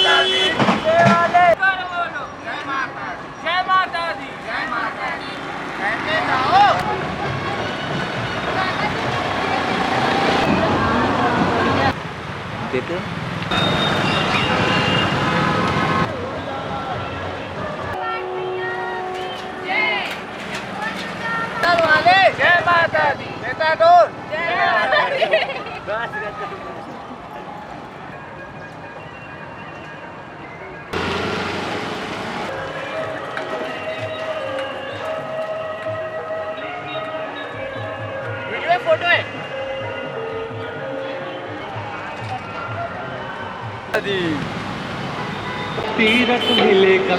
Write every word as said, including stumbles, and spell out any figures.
जय माता दी। जय माता दी। जय माता दी। देते हैं। जय माता दी। बेटा डोल। जय माता दी। वीडियो है, फोटो है? तीरथ मिलेगा।